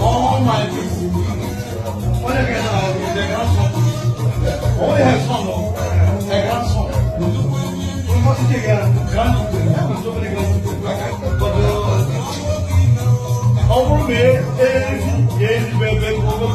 All my people. Onye ka na the grandson. Only have son, no. A grandson. We must take a grandchildren. I have so many grandchildren. But ọ bụrụ ma ezi ga-ezi bụ ebe ogo.